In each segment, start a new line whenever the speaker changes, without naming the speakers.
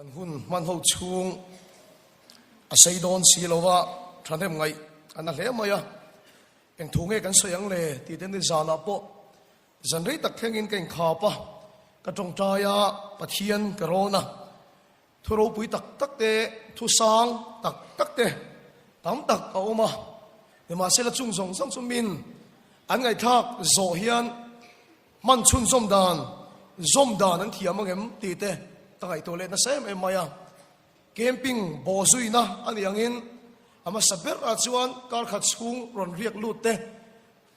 Kan hun hman ho chhung a sei dawn si lo a, thahnem ngaih a na hle mai a. Eng thu nge kan sawi ang le tih te ni zanah pawh zan rei tak thlengin ka inkhap a, ka tawngtai a, Pathian ka rawn a. Thu ropui tak tak te, thu sang tak tak te tam tak a awm a, nimahsela chung zawng zawng chu min an ngaihthlak zawh hian hman chhunzawm dan, zawm dan an thiam angem tih te ka ngaihtuah leh nasa em em mai a. Camping bawhzuina a nih angin a hmasa berah chuan kar khat chhung rawn riak lut te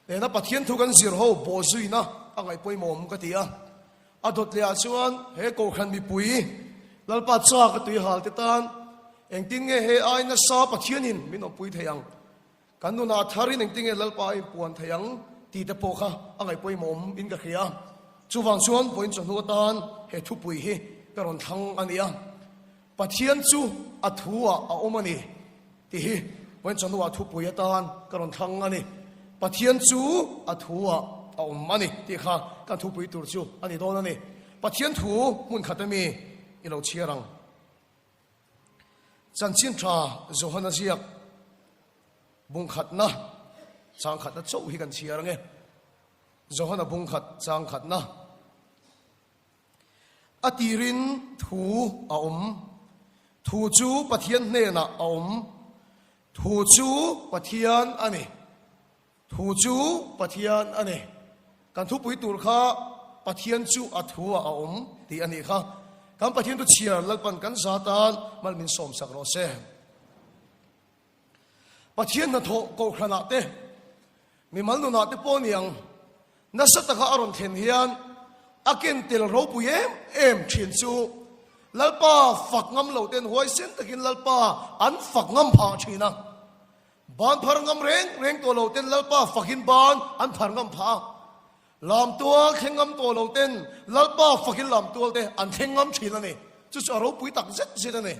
nena Pathian thu kan zir ho bawhzuina a ngaih pawimawh ka ti a. A dawt leh ah chuan he Kohhran mipui Lalpa chak a tui hal te tan engtin nge he ai nasa Pathianin min awmpui thei ang, kan nunah tharin engtin nge Lalpa a inpuan thei ang tih te pawh kha a ngaih pawimawh awm in ka hria a. Chuvang chuan vawiin chawhnu atan he thupui hi ka rawn thlang a ni a. Pathian chu a thu ah a awm a ni tih hi vawiin chawhnuah thupui atan ka rawn thlang a ni. Pathian chu a thu ah a awm a ni tih kha kan thupui tur chu a ni dawn a ni. Pathian thu hmun khat ami i lo chhiar ang. Chanchin tha Johana ziak bungkhatna changkhatna chauh hi kan chhiar ang e. Johana bungkhat changkhatna. A tirin thu a awm. Thu chu Pathian hnenah a awm. Thu chu Pathian a ni. Thu chu Pathian a ni. Kan thupui tur kha Pathian chu a thu ah a awm tih a nih kha. Kan Pathian thu chhiar Lalpan kan za tan mal min sawmsak rawh se. Pathian hnathawh kohhranah te, mimal nunah te pawh niang nasa taka a rawn thlen hian a ken tel ropui em em thin chu Lalpa fak ngam lo ten huaisen takin Lalpa an fak ngam phah thin a. Ban phar ngam reng reng tawh lo ten Lalpa fakin ban an phar ngam phah a. Lam tual thleng ngam tawh lo ten Lalpa fakin lam tual te an thleng ngam thin a ni. Chu chu a ropui tak zet zet a ni.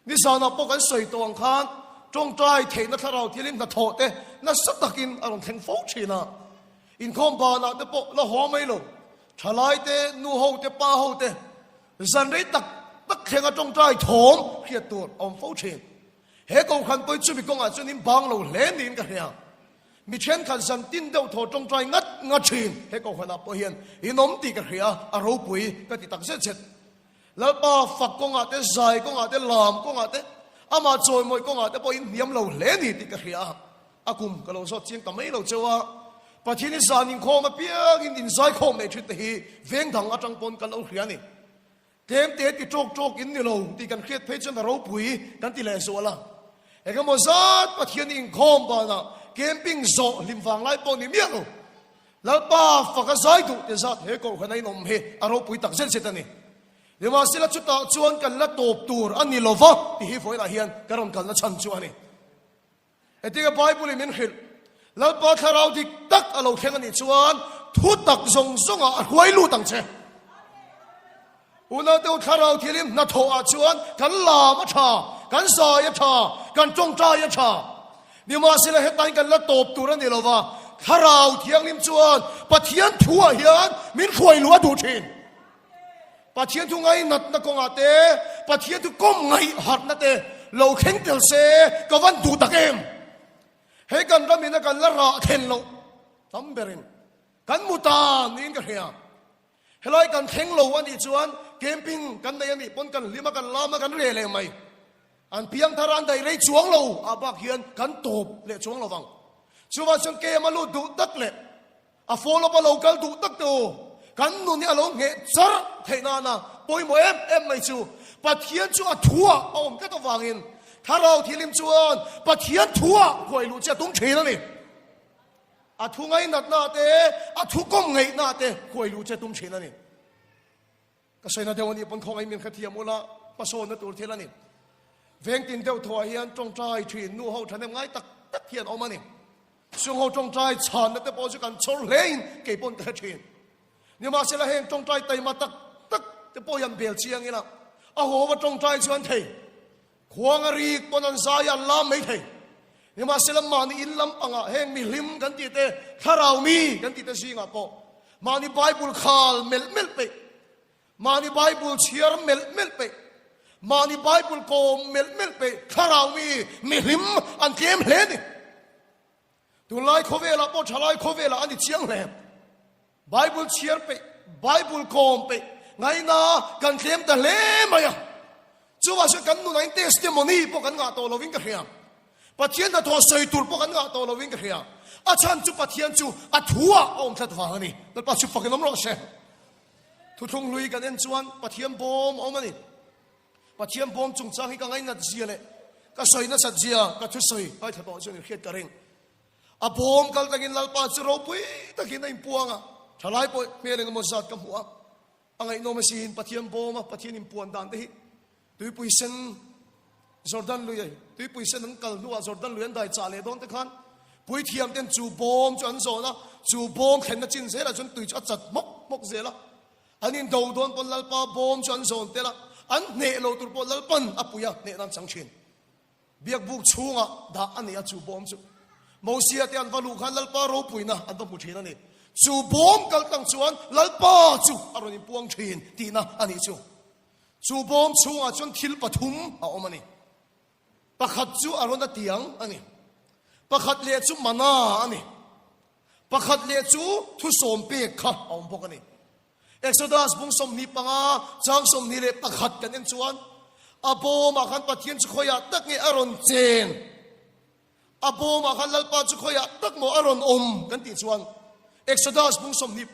Nizanah pawh kan sawi tawh ang khan tawngtai theihna thlarau thialim hnathawh te nasa takin a rawn thleng fo thin a. Inkhawm banah te pawh la haw mai lo. Thalai te, nu ho te, pa ho te zan rei tak tak thlenga tawngtai thawm hriat tur a awm fo thin. He kohhran pawhin chumi kawngah chuan in bang lo hle niin ka hria. Mi thenkhat zan tin deuh thaw tawngtai ngat ngat thin he kohhranah pawh hian in awm tih ka hria a, a ropui ka ti tak zet zet. Lalpa fak kawngah te, zai kawngah te, lam kawngah te, amah chawimawih kawngah te pawhin hniam lo hle ni tih ka hria a. A kum ka lo zawt chiang ta mai lo cheu a, Pathian i zan inkhawm apiangin inzaikhawm nei thin te hi veng dang atang pawn kan lo hria a ni. Tlem te ti tawk tawk in ni lo tih kan hriat phei chuan a ropui kan ti leh zual a. Engemaw zat Pathian i inkhawm banah camping zawh hlim vang lai pawh ni miah lo. Lalpa fak a zai duh te zat he kohhran a inawm hi a ropui tak zet zet a ni. Nimahsela chutah chuan kan la tawp tur a ni lova tih hi vawiinah hian ka rawn kalna chhan chu a ni. Hetinga Bible in min hrilh, Lalpa thlarau dik tak a lo thleng a nih chuan thu tak zawng zawngah a hruai lut ang che. Unau deuh thlarau thilim hnathawh ah chuan kan lam a tha, kan zai a tha, kan tawngtai a tha. Nimahsela hetain kan la tawp tur a ni lova, thlarau thianghlim chuan Pathian thu ah hian min hruai luh a duh thin. Pathian thu ngainatna kawngah te, Pathian thu kawm ngaihharhna te lo thleng tel se ka van duh tak em? Hei kan ram in a kan la rah thlen loh tam berin kan mu ta niin ka hria. Helai kan thleng lo a nih chuan camping kan nei a nih pawn kan hlim a, kan lam a, kan reh leh mai. An piang thar a, an daih rei chuang lo ah bak hian kan tawp leh chuang lo vang. Chuvang chuan kem a lut duh tak leh a follow up a lo kal duh tak te u, kan nun hi a lo ngheh char theih nana pawimawh em em mai chu Pathian chu a thu ah a awm tlat avangin Thlarau Thilim chuan Pathian thu ah huai luh chi a tum thin a ni. A thu ngainatna te, a thu kawm ngaihna te huai luh che tum thin a ni. Ka sawina deuh a nih pawn khawngaih min hrethiam ula, hmasawnna tur thil a ni. Vengtin deuh thuah hian tawngtai thin nu ho thahnem ngai tak tak hian awm a ni. Chung ho tawngtai chhanna te pawh chu kan chhawr hlein kei pawn ka hre thin. Nimahsela heng tawngtai taima tak tak te pawh hian bel chiang ila, a haw va tawngtai chuan thei. Khuang a rik pawn an zai an lam mai thei. Nimahsela mahni in lam pangah heng mihlim kan tih te, thlarau mi kan tih te zingah pawh mahni Bible khal melh melh peih, mahni Bible chhiar melh melh peih, Mahni Bible kawm melh melh peih thlarau mi mihlim an tlem hle a ni. Tunlai khawvelah pawh thalai khawvelah a ni chiang hle. Bible chhiar peih, Bible kawm peih ngaina kan tlem ta hle mai a. Chuvah chuan kan nunah in testimony pawh kan ngah tawh lovin ka hria. Pathian hnathawh sawi tur pawh kan ngah tawh lovin ka hria. A chhan chu Pathian chu a thuah a awm tlat vang a ni. Lalpa chu fakin awm rawh se. Thuthlung hlui kan en chuan Pathian bawm a awm a ni. Pathian bawm chungchang hi ka ngainat zia leh ka sawi nasat zia ka thusawi ngaithla tawh chuan in hriat ka ring. A bawm kal takin Lalpa chu ropui takin a inpuang a, thalai pawh hmel engemaw zat ka hmu a, a ngaihnawm asin Pathian bawm a Pathian inpuan dan te hi tuipui sen Jordan lui tuipui sen an kal hnuah Jordan lui an dai chah leh dawn te khan puithiam ten chu bawm chu an zawn a, chu bawm thlenna chin zelah chuan tui chu a chat hmawk hmawk zel a. An indo dawn pawn Lalpa bawm chu an zawn tel a, an hneh lo tur pawh Lalpan a pui a, hneh nan chang thin. Biakbuk chhungah dah a ni a chu bawm chu. Mosia te an va luh khan Lalpa ropuina an va hmu thin a ni. Chu bawm kal tlang chuan Lalpa chu a rawn inpuang thin tihna a nih chu. Chu bawm chhungah chuan thil pathum a awm a ni. Pakhat chu a rawn a tiang a ni. Pakhat leh chu mana a ni. Pakhat leh chu thusawm pek kha a awm bawk a ni. Exodus bung 25 chang 21 kan en chuan a bawmah khan Pathian chu khawiah tak nge a rawn cheng? A bawmah khan Lalpa chu khawiah tak maw a rawn awm kan tih chuan Exodus bung 25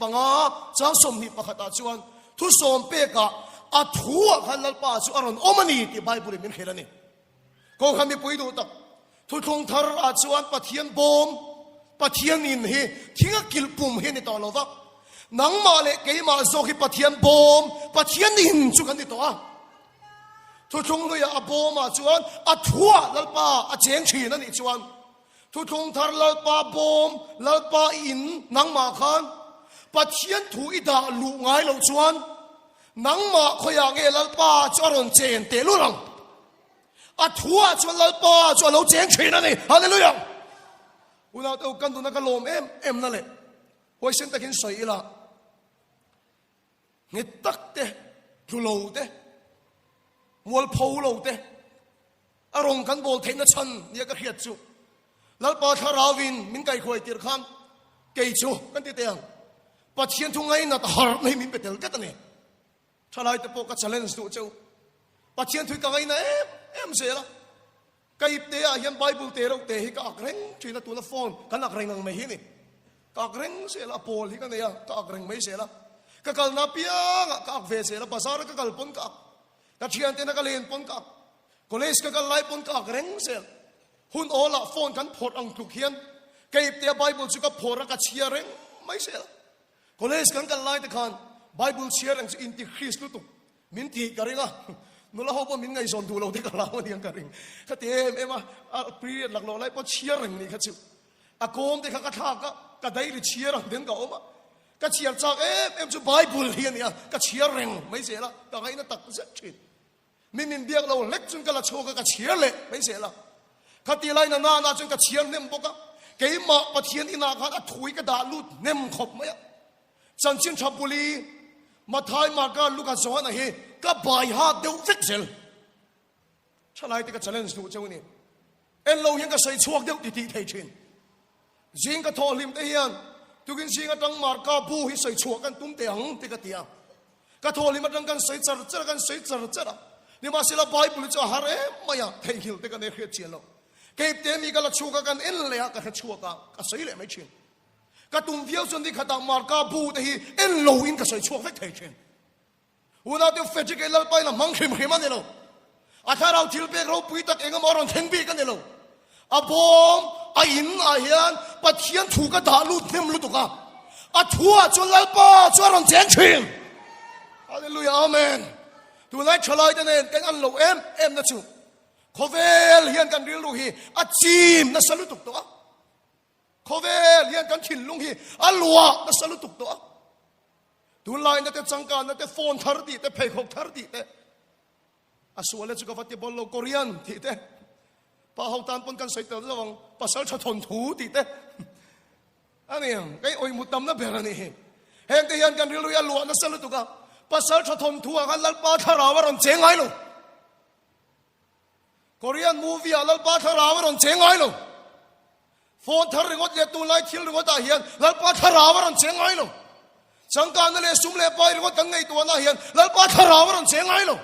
chang 21 ah chuan thusawm pekah a thuah khan Lalpa chu a rawn awm a ni tih Bible in min hrilh a ni. Kohhran mipui duh tak, thuthlung thar ah chuan Pathian bawm, Pathian in hi thing a kilh pum hi a ni tawh lo va. Nangmah leh keimah zawk hi Pathian bawm, Pathian in chu kan ni tawh a. Thuthlung hluiah a bawmah chuan a thuah Lalpa a cheng thin a nih chuan thuthlung thar Lalpa bawm, Lalpa in nangmah khan Pathian thu i dah luh ngai loh chuan nangmah khawiah nge Lalpa chu a rawn chen tehlul ang. A thuah chuan Lalpa chu a lo cheng thin a ni. Hallelujah! Unaute u, kan nuna ka lawm em em na leh huaisen takin sawi ila, nghet tak te, tlu lo te, mualpho lo te, a rawng kan bawl theihna chhan nia ka hriat chu Lalpa thlarauin min kaihruai tir khan kei chu kan ti teh ang, Pathian thu ngainat harhna hi min pe tel tlat a ni. Thalai te pawh ka challenge duh cheu. Pathian thui ka ngaina em em zel a. Ka ip te ah hian Bible te reuh te hi ka ak reng thin a, tuna phone kan ak reng ang mai hi ni. Ka ak reng zel a, pawl hi ka nei a, ka ak reng mai zel a. Ka kalna apiangah ka ak ve zel a, bazar a ka kal pawn ka ak, ka thiantena ka len pawn ka ak, college ka kal lai pawn ka ak reng zel. Hun awlah phone kan phawrh ang tluk hian ka ip te a Bible chu ka phawrh a, ka chhiar reng mai zel a. College kan kal lai te khan Bible chhiar ang chu inti Christ lutuk min tih ka ring a, nula ho pawh min ngaihzawn duh lo te ka hlau a niang ka ring. Ka ti em em a, a period lak loh lai pawh chhiar reng nih kha chu. A kawm te kha ka thlak a, ka diary chhiar ang ten ka awm a. Ka chhiar chak em em chu Bible hi a nia, ka chhiar reng mai zel a, ka ngaihna tak zet thin. Mi min biak lo hlek chuan ka la chhuak a, ka chhiar leh mai zel a. Khati lai na nana chuan ka chhiar hnem bawk a, keimah Pathian inah khan a thui ka dah lut hnem khawp mai a. Chanchin tha buli Mathai, Marka, Luka, Johana hi ka bai hat deuh vek zel. Thalai te ka challenge duh cheu a ni. En lo hian ka sawi chhuak deuh ti tih thei thin. Zing ka thawh hlim te hian tukin zing atang Marka bu hi sawi chhuah kan tum teh ang ti ka ti a. Ka thawh hlim atang kan sawi char char a, kan sawi char char a. Nimahsela Bible hi chu a har em mai a, theihnghilh te ka nei hriat chian lo. Keip te mi ka la chhuak a, kan en leh a, ka hre chhuak a, ka sawi leh mai thin. Ka tum viau chuan ni khatah Marka bu te hi en lo in ka sawi chhuak vek thei thin. Unaute Frederick ei Lalpa in a hmang hrim hrim a ni lo. A thlarau thil pek ropui tak eng emaw a rawn thleng bik a ni lo. A bawm, a in ah hian Pathian thu ka dah lut hnem lutuk a. A thu ah chuan Lalpa chu a rawn cheng thin. Hallelujah, Amen. Tunlai thalai te nen kan an lo em em na chu khawvel hian kan rilru hi a chim nasa lutuk tawh a. Khawvel hian kan thinlung hi a luah nasa lutuk tawh a. Tunlaina te changkanna te phone thar tih te pheikhawk thar tih te a sual chu ka va ti bawlh lo Korean tih te pa ho tan pawn kan sawi tel lo ang pasal tha thawn thu tih te a ni ang kei awih mut tamna ber a ni hi heng te hian kan rilru hi a luah nasa lutuk a pasal tha thawn thu ah khan Lalpa thlarau a rawn cheng ngai lo. Korean movie ah Lalpa thlarau a rawn cheng ngai lo. Phone thar ringawt leh tunlai thil ringawt ah hian Lalpa thlarau a rawn cheng ngai lo. Changkanna leh sum leh pai ringawt kan ngaihtuahna ah hian Lalpa thlarau a rawn cheng ngai lo.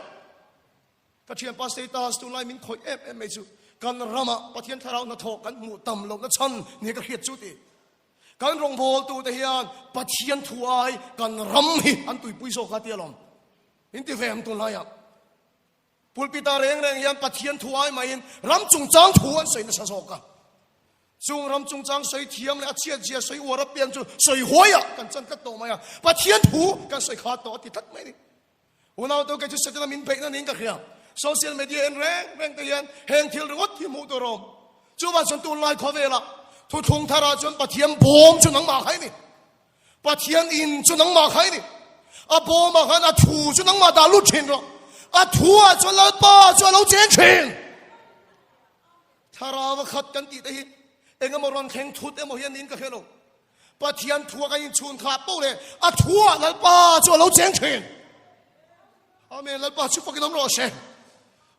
Ka thianpa status tunlai min khawih em em mai chu kan ramah Pathian thlarau hnathawh kan hmuh tam lohna chhan nia ka hriat chu ti. Kan rawngbawltute hian Pathian thu ai kan ram hi an tuipui zawk a ti alawm. In ti ve ang tunlaiah. Pulpit-ah reng reng hian Pathian thu ai maiin ram chungchang thu an sawi nasa zawk a. Chung ram chungchang sawi thiam leh a chhiatzia sawi uar apiang chu sawi huaiah kan chan tlat tawh mai a. Pathian thu kan sawi kha tawh a ti tlat mai a ni. Unau kei chu Setana min beihna niin ka hria. Social media en reng reng te hian heng thil ringawt hi hmuh tur a awm. Chuvang chuan tunlai khawvelah thuthlung tharah chuan Pathian bawm chu nangmah kha i ni. Pathian in chu nangmah kha i ni. A bawmah khan a thu chu nangmah dah lut thin rawh. A thu ah chuan Lalpa chu a lo cheng thin. Thlarau a khat kan tih te hi engemaw rawn thleng thut emaw hian niin ka hre lo. Pathian thu a kan inchhun kha poh leh a thu ah Lalpa chu a lo cheng thin. Amen. Lalpa chu fakin awm rawh se.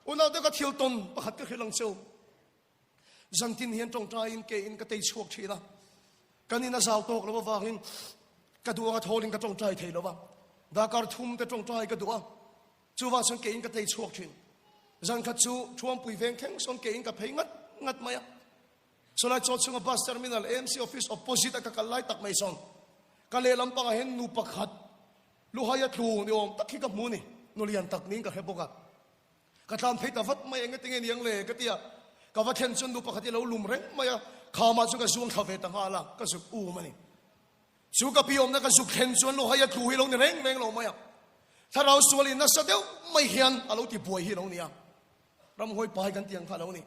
Unaute ka thil tawn pakhat ka hrilh ang cheu. Zantin hian tawngtaiin ke in ka tei chhuak thin a. Kan in a zau tawk lo avangin ka duh anga thawlin ka tawngtai thei lo va. Darkar thum te tawngtai ka duh a. Chuvang chuan ke in ka tei chhuak thin. Zan khat chu Thuampui veng thleng sawn ke in ka phei ngat ngat mai a. Chulai chaw chhunga bus terminal AMC office opposite a ka kal lai tak mai sawn ka lehlam pangah hian nu pakhat luhai a tlu ni awm tak hi ka hmu ni. Nu lian tak niin ka hre bawk a. Ka tlan phei ta vat mai, enge tinge niang le ka ti a, ka va thlen chuan nu pakhat hi a lo lum reng mai a, khamah chuan ka zuang thla ve ta nghal a, ka zuk um a ni. Chu ka pi awmna ka zuk thlen chuan luhai a tlu hi lo ni reng reng lo mai a, thlarau sualin nasa deuh mai hian a lo ti buai hi a lo ni a, ramhuai pai kan tih ang kha a lo ni.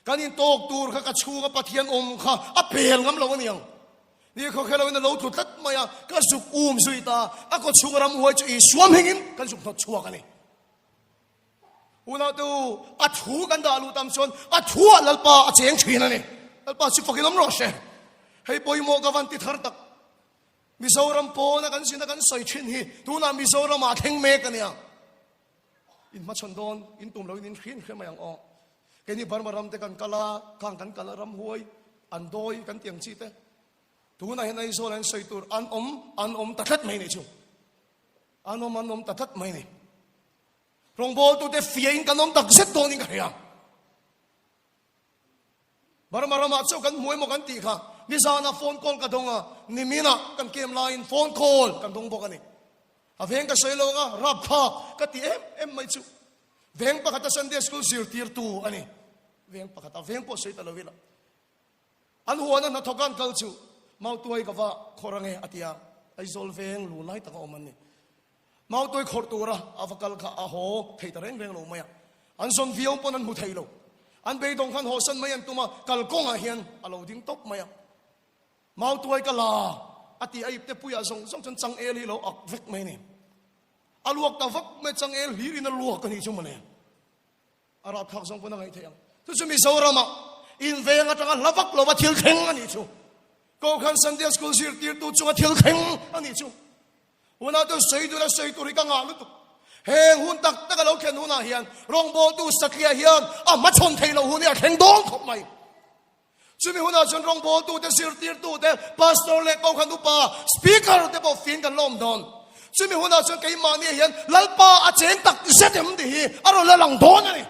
Kan intawk tur kha ka chhunga Pathian awm kha a pel ngam lo a ni ang. Ni khawkhel loin a lo tlu tlat mai a, ka zuk um zui ta, a kaw chhunga ramhuai chu Isua hmingin kan zuk hnawt chhuak a ni. Unau te u, a thu kan dah luh tam chuan a thu ah Lalpa a cheng thin a ni. Lalpa chu fakin awm rawh se. Hei pawimawh ka van ti thar tak. Mizoram pawna kan zina kan sawi thin hi tunah Mizoram ah thleng mek a nia. In hmachhawn dawn, in tum loin in hrin hre mai ang aw. Keini Burma ram te kan kal a, khang kan kal a ram huai, an dawi kan ti ang chi te. Tunah hian Aizawl an sawi tur an awm, an awm ta tlat mai ni chu. An awm an awm ta tlat mai ni. Rawngbawltute fiahin kan awm tak zet dawnin ka hria. Burma ramah chauh kan hmu emaw kan tih kha nizanah phone call ka dawng a, niminah kan kem laiin phone call kan dawng bawk a ni. A veng ka sawi lo anga rapthlak ka ti em em mai chu. Veng pakhata Sunday school zirtirtu a ni. Veng pakhata veng pawh sawi ta lo ila. An huana hnathawk an kal chu Mautuai ka va khawrh ange a ti a, Aizawl veng lu lai taka awm an ni. Mautuai khawrh tura a va kal kha a haw thei ta reng reng lo mai a, an zawn viau pawn an hmu thei lo. An beidawng khan hawsan mai an tum a, kalkawngah hian a lo ding tawp mai a. Mautuai ka la a ti a ipte puiah zawng zawng chuan changel hi lo ak vek mai a ni. A luak ta vak mai, changel hlirin a luak a nih chu mawle. A rapthlak zawng pawn a ngaih theih ang. Chu chu Mizoram ah inveng atanga hla vak lova thil thleng a nih chu. Kokhan Sunday School zirtirtu chunga thil thleng a nih chu. Hunah chuan sawi tur a sawi tur hi ka ngah lutuk. Heng hun tak tak a lo thlen hunah hian rawngbawltu satliah hian a hmachhawn theih loh hun hi a thleng dawn khawp mai. Chumi hunah chuan rawngbawltute, zirtirtute, pastor leh kohhran upa, speaker te pawh fing kan la awm dawn. Chumi hunah chuan keimahni hian Lalpa a cheng tak zet em tih hi a rawn la lang dawn a ni.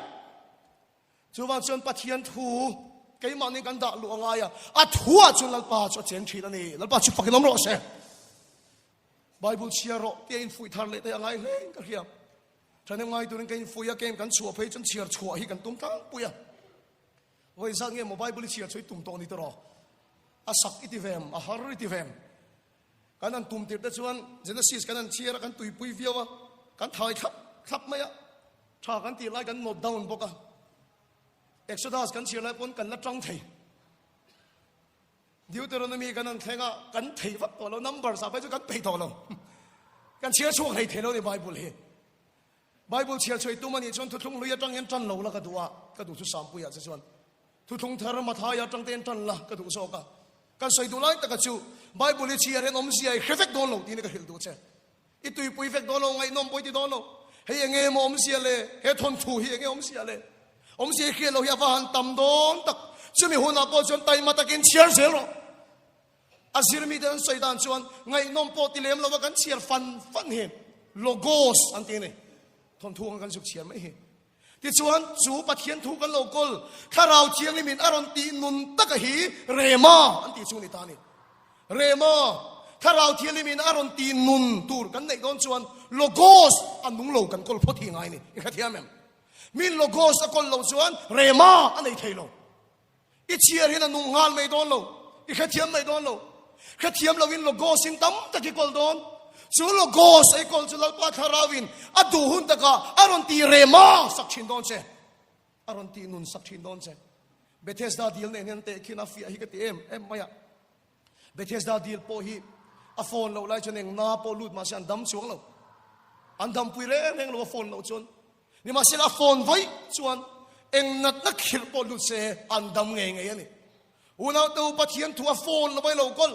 Chuvang chuan Pathian thu keimahni kan dah luh a ngai a, a thuah chuan Lalpa chu a cheng thin a ni. Lalpa chu fakin awm rawh se. Bible chhiar rawh tia infuih thar leh te a ngai hle in ka hria. Thahnem ngai turin ka infuih a, kem kan chhuah phei chuan chhiar chhuah hi kan tum tlangpui a. Vawi zat nge maw Bible i chhiar chu i tum tawh ni tawh rawh. A sak i ti vem, a har i ti vem. Kan han tum tirh te chuan Genesis kan han chhiar a, kan tuipui viau a, kan thai thlap thlap mai a, tha kan tih lai kan note down bawk a. Exodus kan chhiar lai pawn kan la tang thei. Deuteronomy kan han thleng a, kan thei vak tawh lo, numbers ah phei chu kan peih tawh lo. Kan chhiar chhuak hlei thei lo ni Bible hi. Bible chhiar chhuai tum a nih chuan thuthlung hlui atang hian tan lo la ka duh a, ka duh chu Sampuiah che chuan thuthlung thar Mathaia atang te hian tan la ka duh zawk a. Kan sawi duh lai taka chu Bible hi chhiar hian awmzia i hre vek dawn lo tiin ka hrilh duh che. I tuipui vek dawn lo, ngaihnawm pawh i ti dawn lo. Hei enge maw awmzia le? He thawnthu hi enge awmzia le? Awmzia i hriat loh hi a va han tam dawn tak. Chumi hunah pawh chuan taima takin chhiar zel rawh. A zirmite an sawi dan chuan ngaihnawm pawh ti lem lova kan chhiar fan fan hi Logos an ti a ni. Thawnthu anga kan zuk chhiar mai hi. Tichuan chu Pathian thu kan lo kawl Thlarau Thianghlimin a rawn tih nun taka hi Rema an tih chu a ni ta a ni. Rema, Thlarau Thianghlimin a rawn tih nun tur kan neih dawn chuan Logos a nung lo kan kawl phawt hi ngai a ni. I hrethiam em? Min Logos a kawl loh chuan Rema a nei thei lo. I chhiar hian a nung nghal mai dawn lo, i hrethiam mai dawn lo. Hrethiam loin Logos in tam tak i kawl dawn. Chu Logos a i kawl chu Lalpa Thlarauin a duh hun takah a rawn tih rema sak thin dawn che. A rawn tih nun sak thin dawn che. Bethesda dil nen hian tehkhin a fiah hi ka ti em em mai a. Bethesda dil pawh hi a phone loh lai chuan eng na pawh lut mahse an dam chuang lo. An dampui reng reng lo a phone loh chuan. Nimahsela a phone vaih chuan eng natna khirh pawh lut se an dam ngei ngei a ni. Unaute u Pathian thu a phone lo a i lo kawl,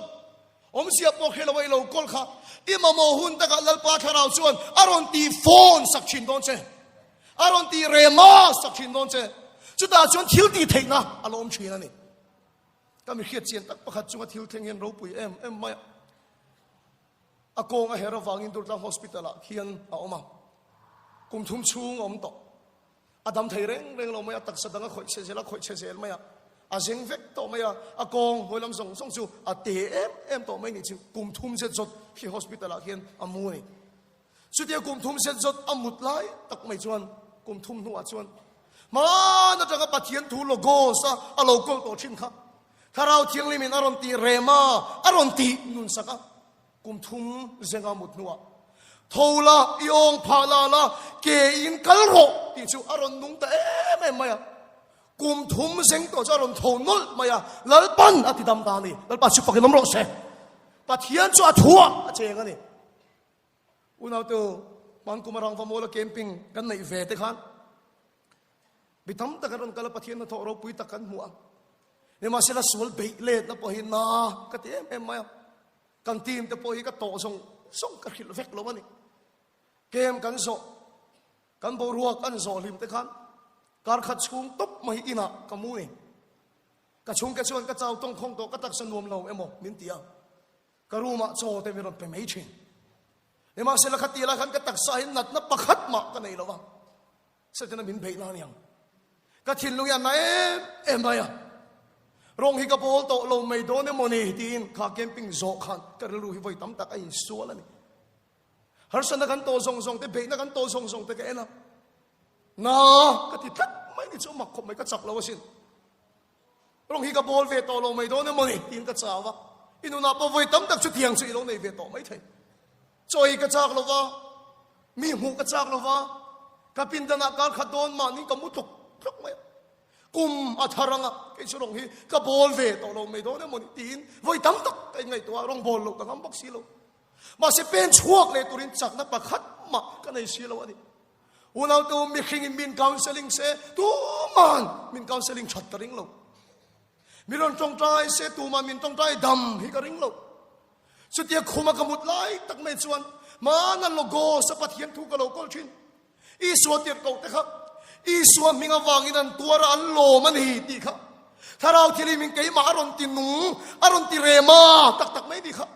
awmzia pawh hre lo a i lo kawl kha i mamawh hun takah Lalpa Thlarau chuan a rawn tih phone sak thin dawn che. A rawn tih rema sak thin dawn che. Chutah chuan thil tih theihna a lo awm thin a ni. Ka mi hriat chian tak pakhat chunga thil thleng hian ropui em em mai a. A kawng a her avangin Durtlang Hospital ah khian a awm a. Kum thum chhung a awm tawh. A dam thei reng reng lo mai a, taksa dang a khawih chhe zel a, khawih chhe zel mai a. A zeng vek tawh mai a, a kawng hawi lam zawng zawng chu a te em em tawh mai ni chu. Kum thum zet zawt khi hospital ah khian a mu a ni. Chutia kum thum zet zawt a mut lai tak mai chuan kum thum hnuah chuan hmaan atanga Pathian thu Logos a a lo kawl tawh thin kha Thlarau Thianghlimin a rawn tih rem a, a rawn tih nun sak a. Kum thum zenga mut hnuah tho la, i awng phah la la, ke in kal rawh tih chu a rawn nung ta em em mai a. Kum thum zeng tawh chu a rawn tho nawlh mai a, Lalpan a ti dam ta a ni. Lalpa chu fakin awm rawh se. Pathian chu a thuah a cheng a ni. Unaute u, hman kum a rangva mawla camping kan neih ve te khan mi tam tak an rawn kal a, Pathian hnathawh ropui tak kan hmu a. Nimahsela sual beih letna pawh hi na ka ti em em mai a. Kan team te pawh hi ka tawh zawng zawng ka hrilh vek lo a ni. Camp kan zawh, kan boruak an zawh hlim te khan kar khat chhung tawp mai inah ka mu ni. Ka chhungte chuan ka chau tawngkhawng tawh ka taksa nuam lo emaw min ti a. Ka room ah chaw te min rawn pe mai thin. Nimahsela kha tih lai khan ka taksa hi natna pakhat mah ka nei lo va, Setana min beih na a ni ang. Ka thinlung hi a na em em mai a, rawng hi ka bawl tawh lo mai dawn emaw ni tiin kha camping zawh khan ka rilru hi vawi tam tak a insual a ni. Harsatna kan tawh zawng zawng te, beihna kan tawh zawng zawng te ka en a, na ka ti tlat mai ni chu a mak khawp mai, ka chak lo asin. Rawng hi ka bawl ve tawh lo mai dawn emaw ni tiin ka chau a, i nunah pawh vawi tam tak chutiang chu i lo nei ve tawh mai thei. Chaw ei ka chak lo va, mi hmuh ka chak lo va, ka pindanah kar khat dawn mahni ka mu tluk tluk mai a. Kum a thar anga kei chu rawng hi ka bawl ve tawh lo mai dawn emaw ni tiin vawi tam tak ka inngaihtuah a, rawng bawl loh ka ngam bawk si lo. Mahse pen chhuak leh turin chakna pakhat mah ka nei si lo a ni. Unau tu mihring in min counseling se tuman min counseling that ka ring lo. Mi rawn tawngtai se tuman min tawngtai dam hi ka ring lo. Chutia khuma ka mut lai tak mai chuan mana logos a Pathian thu ka lo kawl thin. Isua tirhkoh te kha Isua hming avangin an tuar a an lawm a ni tih kha Thlarau Thianghlim in keimah a rawn ti nung a rawn ti rem a tak tak mai ni kha.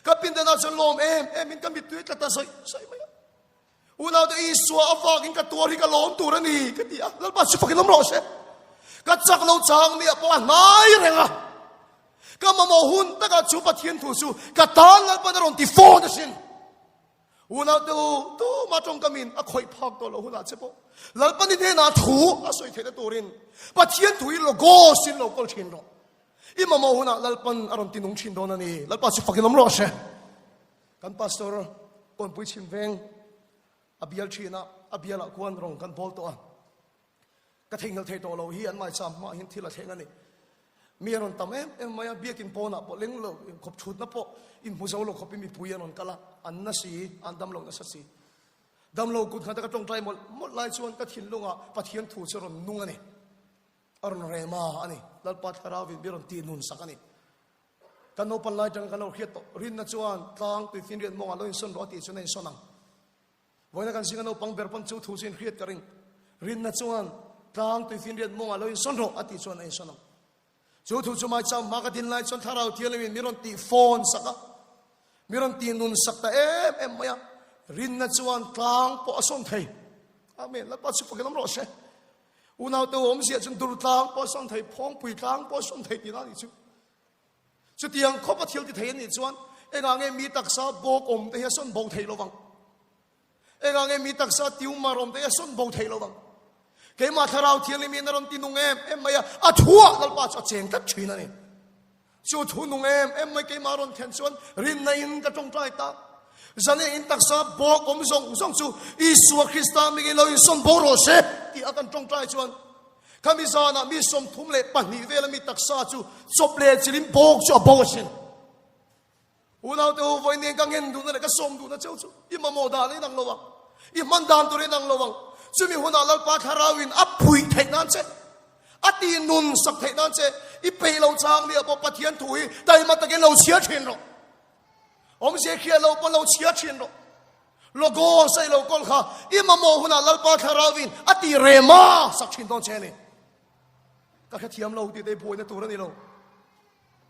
Ka pindanah chuan lawm em em in ka mittui tla ta zawih zawih mai a. Unaute Isua avangin ka tuar hi ka lawm tur a ni ka ti a, Lalpa chu fakin awm rawh se. Ka chak lo chang mi ah pawh a hnai reng a. Ka mamawh hun takah chu Pathian thu chu ka tan Lalpan a rawn ti fawn asin. Unaute u, tuma tawngkamin a khawih phak tawh loh hunah che pawh Lalpan i hnenah thu a sawi theihna turin Pathian thu hi logos in lo kawl thin rawh. I mamawh hunah Lalpan a rawn ti nung thin dawn a ni. Lalpa chu fakin awm rawh se. Kan pastor Kawnpui chhim veng a bial thin a, a bialah khuan rawng kan bawl tawh a. Ka theihnghilh thei tawh lo hi an maicham hmaah hian thil a thleng a ni. Mi a rawn tam em em mai a, biakin pawnah pawh leng lo, khawp thutna pawh inhmu zo lo khawpin mipui an rawn kal a, an na si, an dam lo nasa si. Dam lo kut nghata ka tawngtai mawlh mawlh lai chuan ka thinlungah Pathian thu chu a rawn nung a ni. A rawn rem a a ni. Lalpa Thlarauin mi rawn tih nun sak a ni. Kan naupan lai tanga kan lo hriat tawh rinna chuan tlang tuifinriat mawngah lo insawn rawh a tih chuan a insawn ang. Vawiina kan zinga naupang ber pawn chu thu chu inhriat ka ring. Rinna chuan. Tlang tuifinriat mawngah lo insawn rawh a tih chuan a insawn ang. Chu thu chu maicham hma ka din lai chuan Thlarau Thianghlimin mi rawn tih fawn sak a, mi rawn tih nun sak ta em em mai a. Rinna chuan tlang pawh a sawn thei. Amen. Lalpa chu fakin awm rawh se. Unaute awmzia chuan dur tlang pawh a sawn thei, phawngpui tlang pawh a sawn thei tihna a nih chu. Chutiang khawpa thil ti thei a nih chuan engah nge mi taksa bawk awm te hi a sawn bo thei lovang? Engah nge mi taksa tumor awm te hi a sawn bo thei lovang? Keimah Thlarau Thianghlim in a rawn ti nung em em mai a, a thuah Lalpa chu a cheng tlat thin a ni. Chu thu nung em em mai keimah rawn thlen chuan rinna in ka tawngtai ta. Zane in taksa bawk awm zawng zawng chu Isua Krista mingin lo insawn bo rawh se tih a kan tawngtai chuan Khami zanah mi 32 vela mi taksa chu chawp leh chilin bawk chu a bo asin. Unaute u, vawi nen ka ngen duhna leh ka sawm duhna cheu chu i mamawh dan a inang lo ang, i hman dan tur a inang lo ang. Chumi hunah Lalpa Thlarauin a phuih theih nan che, a ti nun sak theih nan che, i peih lo chang nia pawh Pathian thu hi taima takin lo chhiar thin rawh. Awmzia hriat lo pawh lo chhiar thin rawh. Logo sawi lo kawl kha i mamawh hunah Lalpa Thlarauin a ti rem a sak thin dawn che a ni. Ka hrethiam lo tih te buaina tur a ni lo.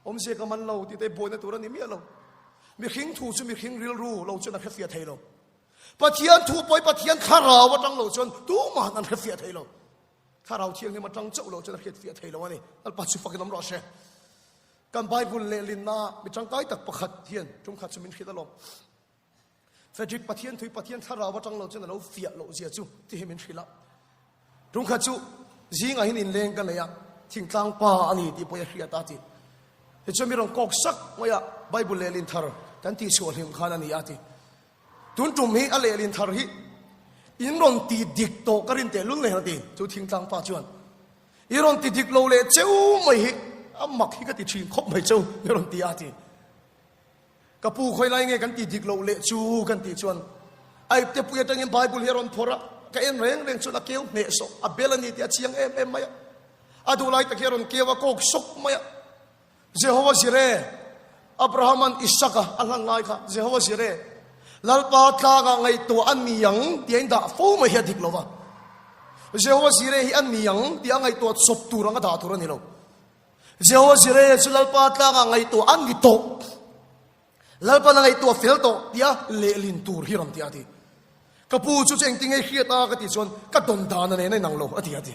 Awmzia ka man lo tih te buaina tur a ni miah lo. Mihring thu chu mihring rilru lo chuan a hrefiah thei lo. Pathian thu pawh hi Pathian Thlarau atang lo chuan tumahan an hrefiah thei lo. Thlarau Thianghlim atang chauh lo chuan a hriatfiah thei lo a ni. Lalpa chu fakin awm rawh se. Kan Bible lehlinna mi tangkai tak pakhat hian tumkhat chu min hrilh alawm. Frederick Pathian thui Pathian thlarau atang lo chuan a lo fiah loh zia chu ti hi min hrilh a. Tumkhat chu zingah hian inleng ka nei a, thingtlang pa a ni tih pawh i a hriat a ti. Tichuan mi rawn kawk sak mai a, Bible lehlin thar kan tih chhuah hlim khan a ni a ti. Tun tum hi a lehlin thar hi in rawn ti dik tawh ka rin tehlul nen a ti. Chu thingtlang pa chuan i rawn ti dik lo leh cheu mai hi a mak hi ka ti thin khawp mai cheu i rawn ti a ti. Ka pu khawi lai nge kan ti dik loh leh chu kan tih chuan a ipte pui atangin Bible hi a rawn phawrh a, ka en reng reng chuan a keu hneh sawh, a bel a ni tih a chiang em em mai a. A duh lai tak hi a rawn keu a kawk sawk mai a. Jehovah Jireh, Abraham-a'n Isaka a hlan lai kha Jehovah Jireh, Lalpa tlangah ngaihtuah a ni ang tih a indah fo mai hi a dik lo va. Jehovah Jireh hi a ni ang tih a ngaihtuah chawp tur anga dah tur a ni lo. Jehovah Jireh chu Lalpa tlangah ngaihtuah an ni tawh. Lalpan a ngaihtuah fel tawh tia lehlin tur hi rawn ti a ti. Ka pu chu chu engtin nge hriat a ka tih chuan ka dawn dan a nen a inang lo a ti a ti.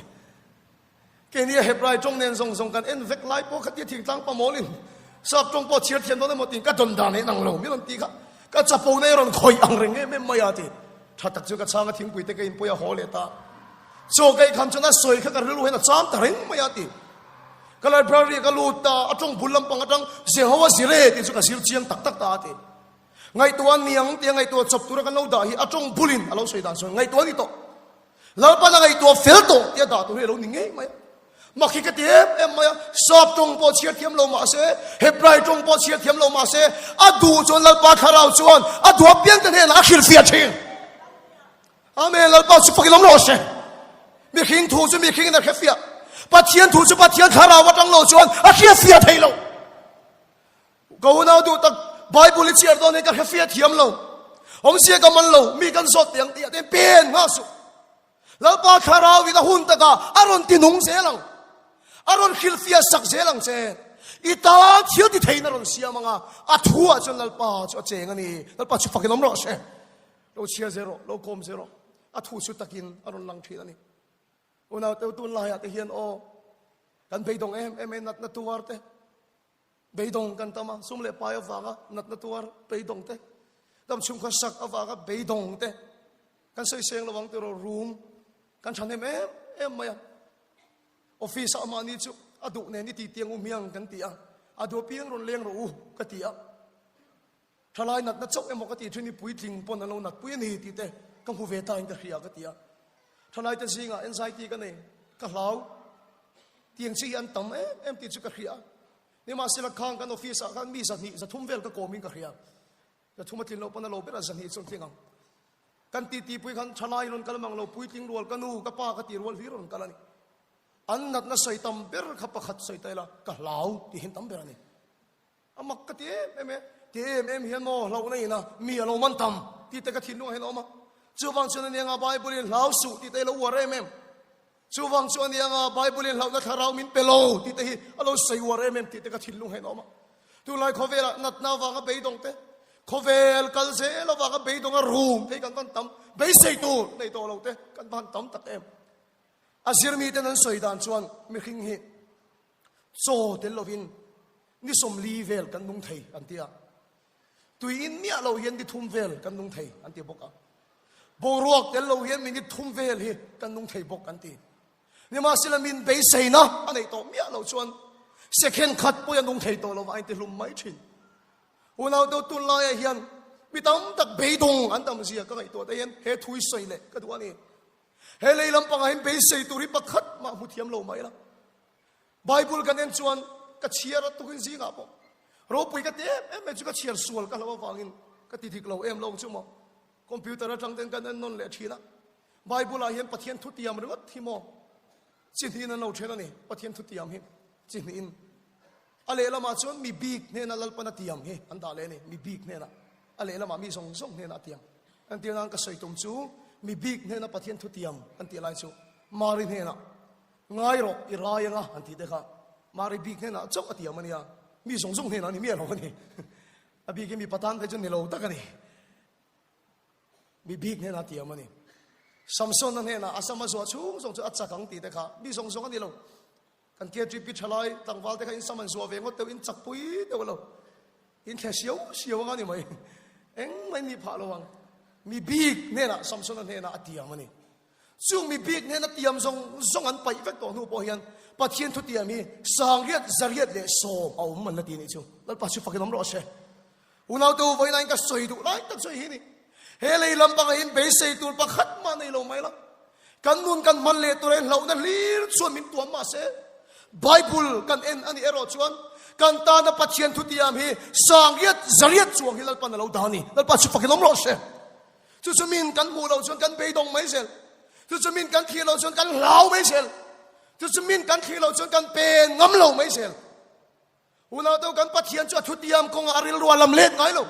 Keini a Hebrai tawng nen zawng zawng kan en vek lai pawh khatia thingtlang pamawlin sap tawng pawh chhiar thiam dawn emaw tiin ka dawn dan a inang lo mi rawn ti kha ka chapo na i rawn khawih ang reng em em mai a ti. Tha tak chu ka chhang a thingpui te ka inpui a haw leh ta. Chaw ka eikham chuan a sawi kha ka rilru hian a cham ta reng mai a ti. Ka library ah ka lut ta, a tawng bul lampang atang Jehovah Jireh tih chu ka zir chiang tak tak ta a ti. Ngaihtuah niang tia ngaihtuah chawp tura kan lo dah hi a tawng bulin a lo sawi dan chuan ngaihtuah a ni tawh. Lalpan a ngaihtuah fel tawh tia dah tur hi a lo ni ngei mai a. Mak hi ka ti em em mai a, Sap tawng pawh chhiar thiam lo mah se, Hebrai tawng pawh chhiar thiam lo mah se, a duh chuan Lalpa Thlarau chuan a duh apiangte hnenah a hrilhfiah thin. Amen, Lalpa chu fakin awm rawh se. Mihring thu chu mihring in a hrefiah. Pathian thu chu Pathian thlarau atang lo chuan a hriatfiah thei lo. Ka unau duh tak Bible i chhiar dawn hi ka hrefiah thiam lo. Awmzia ka man lo, mi kan zawt teh ang tih ah te pen nghal suh. Lalpa thlarau in a hun takah a rawn ti nung zel ang. A rawn hrilhfiah sak zel ang che. I tan thil ti theiin a rawn siam ang a, a thu ah chuan Lalpa chu a cheng a ni. Lalpa chu fakin awm rawh se. Lo chhiar zel rawh, lo kawm zel rawh. A thu chu takin a rawn lang thin a ni. Unau teu tun laiah te hian aw, kan beidawng em em e natna tuar te, beidawng kan tam a, sum leh pai avanga natna tuar beidawng te, dam chhungkhaw sak avanga beidawng te, kan sawi seng lovang tiraw rum kan thahnem em em mai a. Office ah mahni chu a duh nen i titiang u hmiang kan ti a, a duh apiang rawn leng rawh u ka ti a. Thalai natna chauh emaw ka tih thin hi puitling pawn an lo natpui a ni tih te ka hmu ve ta in ka hria ka ti a. Thalai te zingah anxiety ka nei, ka hlau. Tiang chi hi an tam em em tih chu ka hria. Nimahsela khang kan office ah khan mi 200, 300 vel ka kawm in ka hria. 300 a tlin loh pawn a lo ber a 200 chu an tling ang. Kan titi pui khan thalai rawn kal mang lo, puitling rual ka nu, ka pa ka tih rual hlir rawn kal a ni. An natna sawi tam ber kha pakhat sawi ta ila ka hlau tih hian tam ber a ni. A mak ka ti em em e, ti em em hian maw hlauhna ina mi a lo man tam tih te ka thinlungah hian a awm a. Chuvang chuan ania nga Bible in hlau suh tih te i lo uar em em. Chuvang chu a ni anga Bible-in hlauhna thlarau min pe lo tih te hi a lo sawi uar em em tih te ka thinlung hian a awm a. Tunlai khawvelah natna avanga beidawng te, khawvel kal zel avanga beidawng a rum te hi kan van tam, beisei tur nei tawh lo te kan van tam tak em. A zirmiten an sawi dan chuan mihring hi chaw tel lovin ni sawmli vel kan nung thei an ti a. Tui in miah lo hian ni thum vel kan nung thei an ti bawk a. Boruak tel lo hian minute thum vel hi kan nung thei bawk an ti. Nimahsela min beiseina a neih tawh miah lo chuan second khat pawh a nung thei tawh lo va a intihlum mai thin. Unau deuh tunlaiah hian mi tam tak beidawng an tam zia ka ngaihtuah te hian he thu hi sawi leh ka duh a ni. He lei lampangah hian beisei tur hi pakhat mah hmu thiam lo mai la. Bible kan en chuan ka chhiar a tukin zingah pawh ropui ka ti em em mai chu ka chhiar sual ka hlo avangin ka ti dik lo em lo chu maw. Computer atang ten kan en nawn leh thin a. Bible ah hian Pathian thu tiam ringawt hi maw chi hnihin an lo then a ni. Pathian thu tiam hi chi hnihin a lehlamah chuan mi bik hnena Lalpan a tiam hi an dah leh a ni. Mi bik hnena a lehlamah mi zawng zawng hnena a tiam. Entir nan ka sawi tum chu mi bik hnena Pathian thu tiam an tih lai chu Mari hnenah Ngai rawh, i rai anga han tih te kha Mari bik hnenah chauh a tiam a nia, mi zawng zawng hnenah a ni miah lo a ni. A bikin mipa tan phei chu ni lo tak a ni. Mi bik hnenah a tiam a ni. Samsona hnenah a sam a zuah chhung zawng chu a chak ang tih te kha mi zawng zawng a ni lo. Kan KTP thalai tlangval te kha in sam an zuah ve ngawt deuh, in chak pui deuh lo. In thle siau siau anga ni mai. Engmah in nih phah lo ang. Mi bik hnenah Samsona hnenah a tiam a ni. Chung mi bik hnena tiam zawng zawng an paih vek tawh hnu pawh hian Pathian thutiam hi sangriat, zariat leh sawm a awm an la ti nih chu. Lalpa chu fakin awm rawh se. Unaute u vawiin ka sawi duh lai tak chu hei hi ni. He lei lam bangah hian beisei tur pakhat mah nei lo mai la. Kan nun kan hman leh tur a inhlauhna hlir chuan min tuam mah se. Bible kan en a nih erawh chuan kan tana Pathian thutiam hi sangriat, zariat chuang hi Lalpan a lo dah a ni. Lalpa chu fakin awm rawh se. Chu chu min kan hmuh loh chuan kan beidawng mai zel. Chu chu min kan thlir loh chuan kan hlau mai zel. Chu chu min kan thlir loh chuan kan pen ngam lo mai zel. Unau teu kan Pathian chu a thutiam kawngah a rilru a lam let ngai lo.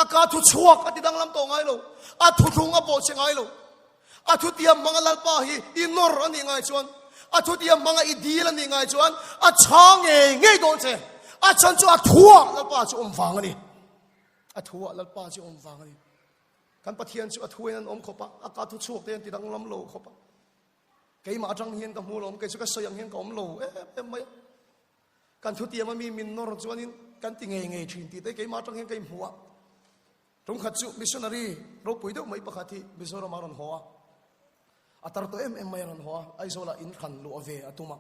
A ka thu chhuak a ti danglam tawh ngai lo. A thuthlung a bawhchhe ngai lo. A thutiam hmanga Lalpa hi i nawr a nih ngai chuan, a thutiam hmanga i dil a nih ngai chuan a chhang ngei ngei dawn che. A chhan chu a thuah Lalpa chu awm vang a ni. A thu ah Lalpa chu awm vang a ni. Kan Pathian chu a thu in an awm khawp a, a ka thu chhuak te an ti danglam lo khawp a. Keimah atang hian ka hmu lo, kei chu ka sawi ang hian ka awm lo em em mai a. Kan thu tiam a mi min nawr chuanin kan ti ngei ngei thin tih te keimah atang hian ka inhmu a. Tumkhat chu missionary ropui deuh mai pakhat hi Mizoram a rawn haw a. A tar tawh em em mai a rawn haw a, Aizawl ah in hran luah ve a tum a.